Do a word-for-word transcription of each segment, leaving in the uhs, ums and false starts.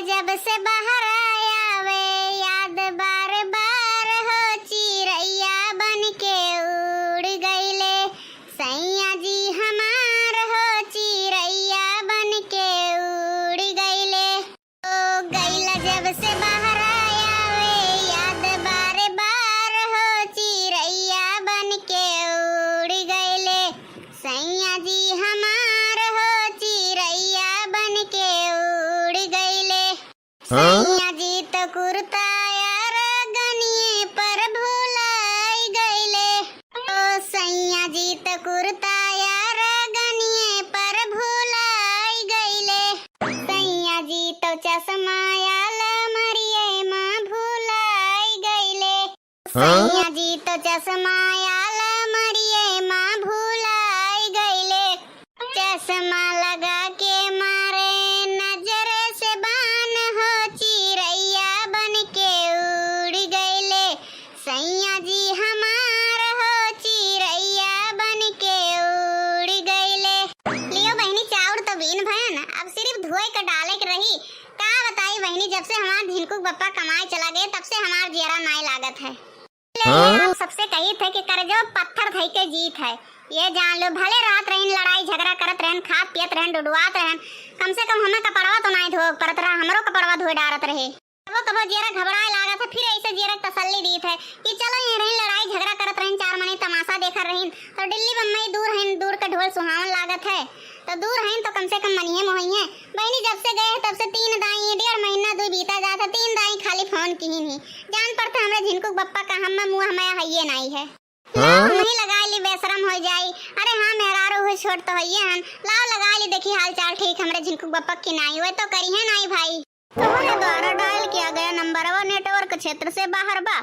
जब से बहरा आवे याद बार बार हो, चिरैया बन के उड़ गईले। सैया जी हमार हो, चिरैया बन के उड़ गईले। ओ गईला जब से बहरा आवे याद बार बार हो, चिरैया बन के उड़ गईले। सैया जी हमार हो, चिरैया बन के उड़ गईले। हाँ? सैया जी तो कुर्ता यार गनिये पर भुलाई गईले। ओ सैया जी तो कुर्ता यार गनिये पर भुलाई गईले। सैया जी तो चश्मा यार मरिये मा भुलाई गईले। हाँ? सैया जी तो चश्मा यार मरिये मा भुलाई गईले। चश्मा लगा के मारे नजर से बान हो, चिरैया बन के उड़ गईले। सैया जी हमार हो, चिरैया बन के उड़ गईले। लियो बहिनी, चाउर तो बीन भयन, अब सिर्फ धोए के डाले के रही। का बताई बहिनी, जब से हमार झिनकू के बप्पा कमाए चला गए, तब से हमार जियरा नाई लागत है। ले, हाँ? आप सबसे कही थे कि करजो पत्थर धई के जीत है। ये जान लो, भले रात रहिन, लड़ाई झगड़ा करत रहन, खात पियत रहन, डुडुआत रहन, कम से कम हमें कपड़वा तो नाई धोए के परत रहा, हमरो कपड़वा धोए डारत रहे। कबो कबो जियरा घबराए लागत है, फिर ऐसे जियरा के तसल्ली दीत है कि चलो ये रहिन, लड़ाई झगड़ा करत रहिन, चार मने तमाशा देखत रहिन, तो दिल्ली बम्बई दूर हइन, दूर के ढोल सुहावन लागत है। तो दूर हइन तो कम से कम मनिहे मोहिहे। बहिनी जब से गए हैं तब से तीन दाई, डेढ़ महीना दू बीता जात है, तीन दाई खाली फोन किहिन ही। जान पड़त है हमरे झिनकू के बप्पा का हम मुँह हमें हइये नाई है। लाओ हाँ? हमही लगाई ली, बेशरम हो जाई। अरे हाँ, मेहरारू हुई छोट तो हइये हन, लाओ लगाई ली, देखी हाल चाल ठीक हमरे झिनकू के बप्पा की नाई हुए तो करिहे नाई भाई। तुम्हारे द्वारा डायल किया गया नंबर वो नेटवर्क क्षेत्र से बाहर बा।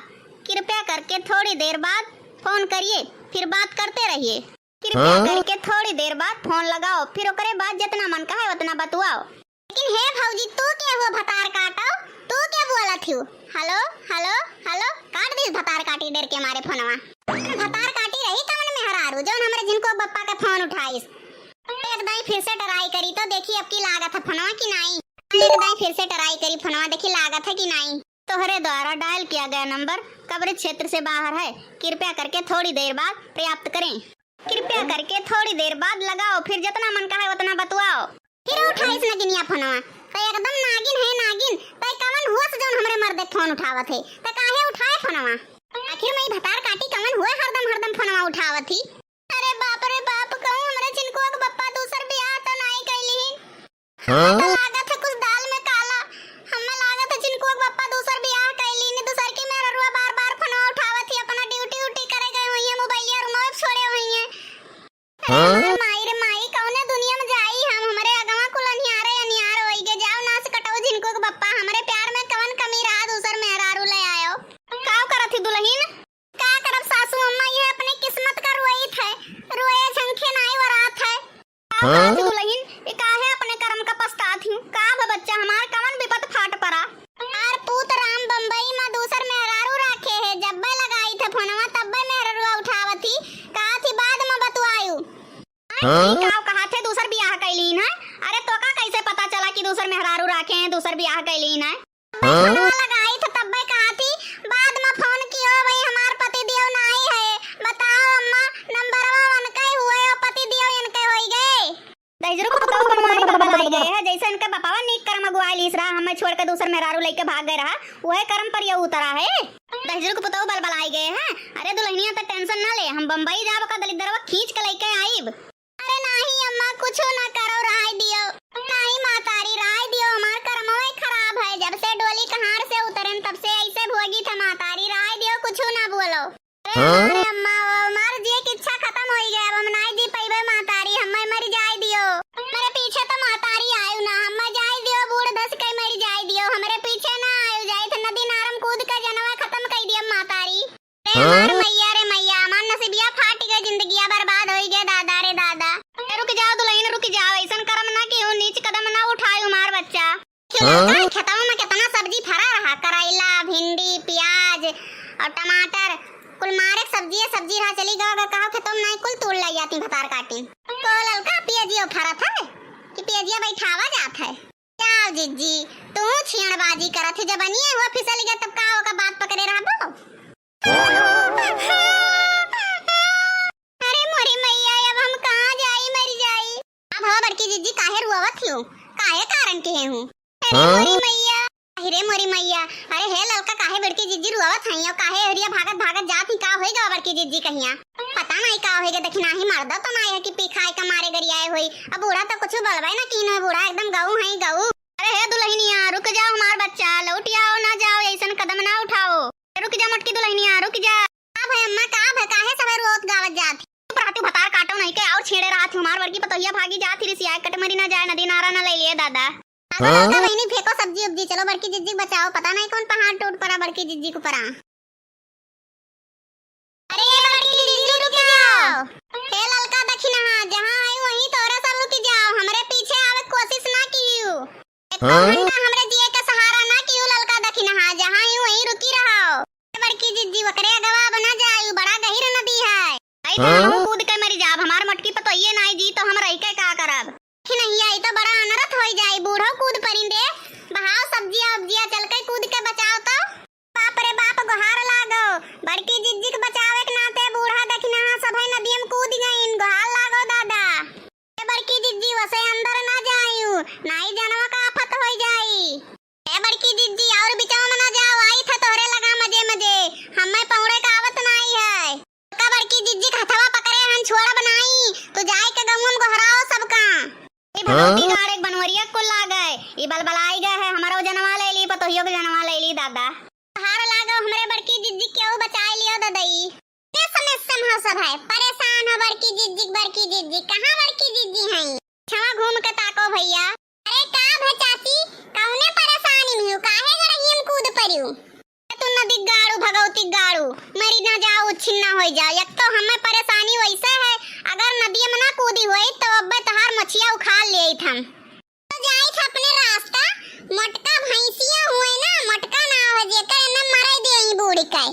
कृपया करके थोड़ी देर बाद फोन करिए, फिर बात करते रहिए। कृपया हाँ? करके थोड़ी देर बाद फोन लगाओ, फिर ओकरे बाद जितना मन कहे उतना बतुआओ। लेकिन हे भौजी, तू के हुआ भतार काटो, तू के बोलत हियो? हेलो, हेलो, हेलो, काट दिस भतार काटी डर के मारे फोनवा। भतार काटी रही कवन मेहरारू, जौन हमरे झिनकू के बप्पा के फोन उठाइस। एक दाई फिर से ट्राई करी तो देखी अब की लागत है फोनवा कि नाई। एक दाई फिर से ट्राई करी फोनवा, देखी लागत है कि नाई। तोहरे द्वारा डायल किया गया नंबर कवरेज क्षेत्र से बाहर है, कृपया करके थोड़ी देर बाद प्राप्त करें। कृपया करके थोड़ी देर बाद लगाओ, फिर जितना मन कहे उतना बतुआओ। फिर उठाइस नगिनिया फोनवा, तो एकदम नागिन है नागिन, तो कवन हुआ से जौन हमरे मर्दे फोन उठावत है, तो काहे उठाए फोनवा? आखिर में ई भतार काटी कवन हुआ हरदम हरदम फोनवा उठावत ही? अरे बाप रे बाप, कहूँ हमरे झिनकुआ के बप्पा दूसर बियाह तो नाई कैली ही। हाँ? तो लागत है कुछ दाल में काला। हमें लागत है झिनकुआ के बप्पा दूसर बियाह कैली ने, दूसर की मेहररुआ बार बार फोनवा उठावत ही, अपना ड्यूटी उटी करे गए हुई है, मोबाइलिया रूमवा छोड़े हुई है। हाँ? अरे माई रे माई, कौने दुनिया में जाई हम, हमरे अगवा कुल अनियारे अनियार होई गे। जाओ नास कटाऊ झिनकुआ के बप्पा, हमरे प्यार में कवन कमी रहा, दूसर मेहरारू ले आयो। काव करत ही दुलहिन? का करब सासू अम्मा, ये अपने किस्मत का रोइत है, रोए झंखे नाई वरात है। का हाँ? करत ही दुलहिन, ये काहे अपने कर्म का पछतात ही? का भ बच्चा हमार, कवन विपत फाट परा? आर पूत राम बम्बई में दूसर मेहरारू राखे है, जब्बे लगाई थे फोनवा तब्बे मेहररुआ उठावत ही, कहा थी बाद में बतुआयु। हाँ? ई काव कहा थे दूसर बियाह कैलीन है? अरे तोका कैसे पता चला कि दूसर मेहरारू राखे हैं, दूसर बियाह कैलीन है? हाँ? फोनवा लगाई थे तब्बे कहा थी, बाद में फोन कियो भाई, हमार पति दियो नाई है, बताओ अम्मा, नंबरवा उनका ही हुए और पति दियो इनके होई गए। दहिजरू के पुतऊ बनवारी बलबलाई गए है, जैसे इनके बपावा नीक करम अगुआई लीस रहा, हमें छोड़ के दूसर मेहरारू लइके भाग गए रहा, वहे करम पर ये उतरा है। दहिजरू के पुतऊ बलबलाई गए है। अरे दुलहिनिया त टेंशन ना ले, हम बम्बई जाब का दलिद्दरवा खींच के लइके आइब। अरे नाही अम्मा, कुछो ना करो, राय दियो। नाही मातारी, राय दियो, हमार करमवे खराब है। जब से डोली कहार से उतरन, तब से ऐसे भोगी थे मातारी, राय दियो, कुछो ना बोलो। अरे हाँ? अरे अम्मा, वो हमार जिए की इच्छा खत्म होई गया, अब हम नाही जी पइबे मातारी, हमें मर जाए दियो। मेरे पीछे तो मातारी आयु ना, हमें जाए दियो, बूढ़ धस के मर जाए दियो, हमरे पीछे ना आयु, जाए थे नदी नारम कूद के जनवा खत्म कर दिया मातारी। अरे हाँ? हमार मैया रे मैया, हमार नसीबिया फाट गए, जिंदगिया बर्बाद होई गए, दादा रे दादा। ए, रुक जाओ दुलहिन, रुक जाओ, ऐसन करम ना कि नीच कदम ना उठाए हमार बच्चा। क्यों हाँ? लड़का, खेतवा में कितना सब्जी फरा रहा, करैला, भिंडी, प्याज और टमाटर, कुल मारे के सब्जी है, सब्जी रहा चली गवा, अगर कहो खेतवा में नहीं, कुल तोड़ लाई जाती भतार काटी। को ललका पियजियो फरत है कि पियजिया बैठावा जात है? जाओ जिज्जी, तू छेड़बाजी करत ही, जब अनिये हुआ फिसल गया तब का ओका बात पकड़े रहबो? अरे मोरी मैया, अब हम कहाँ जाई, मर जाई। अब हो बड़की जिज्जी, काहे रुआवत हियो? काहे कारण के हूँ? अरे हाँ? मोरी मैया, अरे मोरी मैया, अरे हे ललका, काहे बड़की जिज्जी रुआवत हई? और काहे एहरिया भागत भागत जात ही? का होई गवा बड़की जिज्जी कहिया? पता नहीं का होई गवा, देखी नाही मर्दा तो नाही है कि पी खाए का मारे गरियाए होई। अब बूढ़ा तो कुछ बोलबे ना कीन हो, बूढ़ा एकदम गऊ है गऊ। अरे हे दुल्हनिया, रुक जाओ, हमार बच्चा, लौट आओ, ना जाओ, ऐसन कदम ना उठाओ। रुक जा मोटकी दुल्हनिया, रुक जा। का भय अम्मा, का भय, काहे सवेर रोत गावत जात? चुप रहा तू, भतार काटो नहीं के, और छेड़े रहा थी, हमार बड़की पतोहिया भागी जात ही, रिसिया कट मरी ना जाए, नदी नारा ना ले लिए दादा। अरे हाँ? बड़का बहिनी, फेंको सब्जी उब्जी, चलो बड़की जिज्जी बचाओ, पता नहीं कौन पहाड़ टूट पड़ा बड़की जिज्जी को परा। अरे ये बड़की जिज्जी, रुक जाओ। हे ललका दखिनहा, जहाँ आई वहीं तोरे सब रुक जाओ, हमरे पीछे आवे कोशिश ना कियो। एको हाँ? घंटा हमरे जिए के सहारा ना कियो ललका दखिनहा, जहाँ आई वहीं रुकी रहो। बड़की जिज्जी, ओकरे अगवा अब ना जाई, बड़ा गहिर नदी है। आई हाँ? तो हमहू कूद के मरी जाब, हमार मोटकी पतोहिए नाई जी तो हम रह के का करब? कि नहीं आई तो बड़ा अनरथ होई जाई, बूढ़ो कूद परिन दे। बहाव सब्जिया उब्जिया, चल के कूद के बचाओ तो। बाप रे बाप, गोहार लागो। बड़की जिज्जी के बचावे के नाते बूढ़ा दखिनहा सभे नदियम कूद गईन, गोहार लागो दादा। ए बड़की जिज्जी, वसे अंदर ना जायू, नाई जनवा का आफत होई जाई। ए बड़की जिज्जी, और बिचवा में ना जाओ, आई था तोहरे लगा मजे मजे, हमें पौड़े का आवत नाई है। का बड़की जिज्जी का हथवा पकड़े हन, छोड़ब नाई, तू जाए के गौवा में गोहराओ सबका। ए भगवती हाँ? गाड़ एक बनवरिया को लागे, ई बलबलाई गए है, हमारो जनवा ले ली, पतोहियो के जनवा ले ली दादा। हार लागो हमरे बड़की जिज्जी, केहू बचाए लियो ददई। के समस्या हो सब है, परेशान हो बड़की जिज्जी, बड़की जिज्जी, कहाँ बड़की जिज्जी हैं? छवा घूम के ताको भैया। अरे का भे चाची, कौने परेशानी में हो, काहे गरहियम कूद परियो? तू नदी गाड़ू, भगवती गाड़ू, मरी ना जाओ, उच्छिन्ना होई जाओ। एक तो हमें परेशानी वैसे है, अगर नदिया में ना कूदी होई तो अब्बे तोहार मछिया उखाड़ लेइत हम। तो जाइत अपने रास्ता, मोटका भैंसिया हुए ना, मोटका ना हो जेकर एने मरे देई बूढ़ के।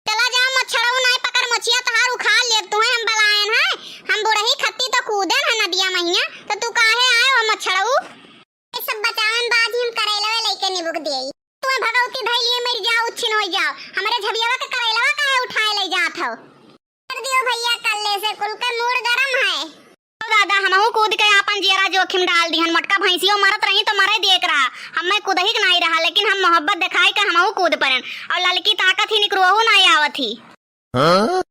चला जाओ मच्छरऊ, नाई पकड़ मोछिया तोहार उखाड़ लेब तुहे हम बलायन है। हम बुढ़ही खत्ती तो कूदेन है नदिया महिया, तो तू काहे आए हो मच्छरऊ? ये सब बचावन बाजी हम करेलवे लेके निबुक देई। तुहे भगवती धई लिए मर जाओ, उच्छिन हो जाओ। हमरे झबियावा के करेलवा काहे उठाए ले जात हो? कर दियो भैया, कल्ले से कुल के मूड गरम है। ओ दादा, हमहू कूद के आपन जियरा जोखिम डाल दिहन। मोटका भैंसियो मरत रही तो मरे देख रहा, हमें कूदही के नाई रहा, लेकिन हम मोहब्बत दिखाई के हमहू कूद परन। और ललकी ताकत ही निकरोहू नाई आवत ही। हाँ?